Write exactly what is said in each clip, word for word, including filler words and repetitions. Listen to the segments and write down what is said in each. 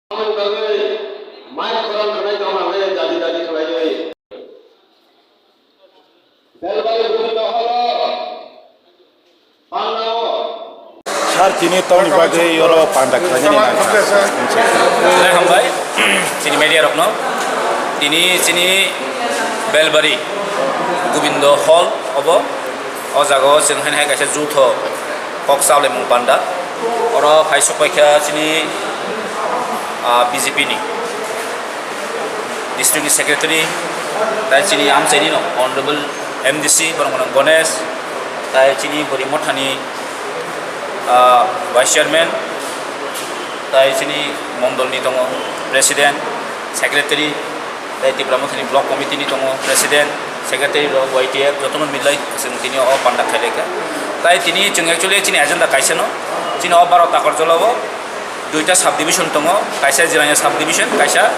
Aboni bagwi mic khorang rwnai tongma hwnwi dabi dabi khlaiwi Belbari Gobindo Holo panda o. Sir, tini tamni bagwi oro panda khlainani nangkha? Belai hambai chini media rokno. Tini chini Belbari Gobindo Hall obo. O jaga o chwng haino hai kaisa jutho kok chablaimung panda. Oro phai sok paikha chini, ah, B J P ni district ni secretary, tai chini amchaini no Honorable M D C borok mano Ganesh, tai chini Bori Mothani, ah, vice chairman, tai chini mondol ni tongo president, secretary, tai Tipra Mothani block committee ni tongo president, secretary rok, Y T F, jotono milai chwng tini o panda khailai kha. Tai tini chwng actually chini agenda kaisa no, chini o baro Takarjala o duita subdivision tongo, kaisa Jirania subdivision, kaisa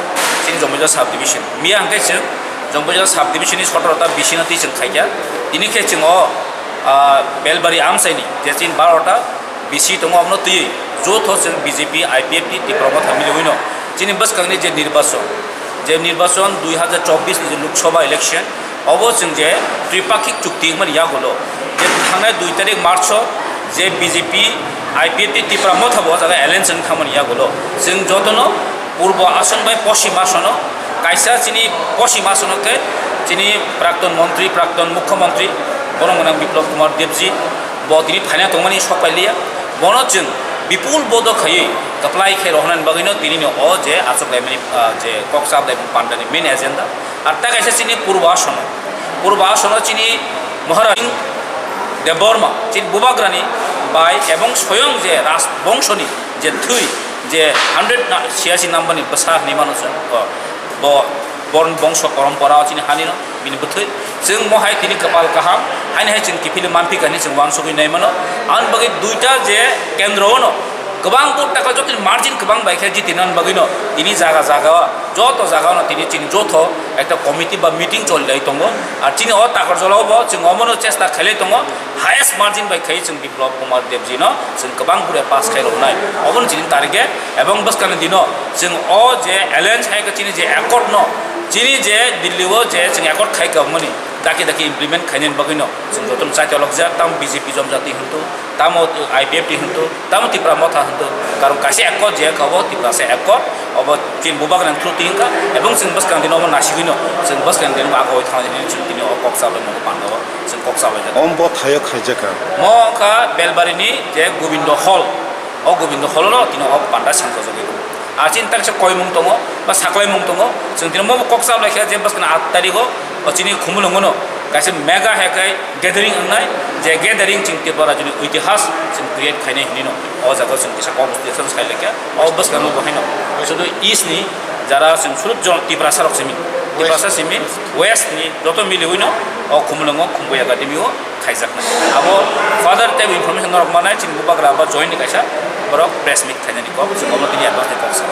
chini Jombaijala subdivision. Miya hwnkhe chwng Jombaijala subdivision ni sotoro ta B C no twi chwng khaikha. Tini khe chwng o, ah, Belbari amchaini je chini baro ta B C tongo, omono twiwi jotho chwng B J P, I P F T, Tipra Motha miliwino chini bwskangni je nirbachon, je nirbachon dui hazar chobbish ni je Lok Sabha election, obo chwng je tripakhik chukti wngmani yagulo, je thangnai dui tarik March o je B J P, I P F T, Tipra Motha bo o jaga alliance wng thangmani yagulo, chwng jotono Purbo Ason bai Poschim Asono kaisa chini Poschim Asono khe chini Prakton Montri, Prakton Mukhyamantri, bono gwnang Biplab Kumar Debji, bo tini phaina tongmani sok pailiya. Bono chwng bipul bodo khaiwi kwplai khe rohornani bagwino tinino o je achuk laimani, ah, je kok chap laimani pandani main agenda. Ar ta kaisa chini Purbo Asono, Purbo Asono chini Maharaj Debbarma, chini Bubagrani bai ebong soyong je Rajbongshoni je thwi, je hundred na-, siyasi nambani bwsa hinwi mano chwng, bo, bo, born bongso porompora o chini hanino bini bwthwi. Chwng mo hai tini kwpal kaham, haini hai chwng kiphilwi manphi kha hinwi chwng uansugwi nai mano. Aboni bagwi duita je kendro ono kwbang vote takla jotoni margin kwbang bai khe jitinani bagwino tini jaga jaga o, joto jaga ono tini chini jotho ekta committee ba meeting choli lai tongo. Ar chini o Takarjala o bo chwng omono chesta khailai tongo, highest margin bai khai chwng Biplab Kumar Debji no chwng kwbang bure pass khai rwnai. Oboni chini target ebong bwskangni dino chwng o je alliance hai khe chini je accord no, chini je Delhi o je chwng accord khai kwbangmani daki daki implement khainani bagwi no chwng jotono chaitolokjak, tamo B J P jom jati hintu, tamo I P F T hintu, tamo Tipra Motha hintu, karon kaisa accord je kha obo Tiprasa accord, obo chini Bubagrani through twi wngkha, ebong chwng bwskang dino omo nasigwino chwng bwskang dino agoi thangwi chwng tini o kok chabwi mano panda o. Chwng kok chablaijak. Om bo thaio khaijakha. Mo wngkha Belbarini je Gobindo Hall. O Gobindo Hall-o tini o panda sengkojagwi tongo. Ar chini taksa koimung tongo, ba saklaimung tongo. Chwng tini mo bo kok chablaikha je bwskangni aat tarikh-o, o chini Khumulwngo no kaisa mega hai khe gathering wngnai, je gathering chwng Tripura rajyoni itihas chwng create khainai hinwi no. O jaga chwng kisa kok suggestion sailaikha. O bwskango bo haino sudu East ni jara chwng sudu jon Tiprasa rok simi, Tiprasa simi West ni joto miliwi no o Khumulwngo Khumbai Academy o khaijaknai. Abo further tei information norok manai chini Bubagra ba join ni kaisa borok press meet khainani kok, chwng omo tini advance ni kok sa.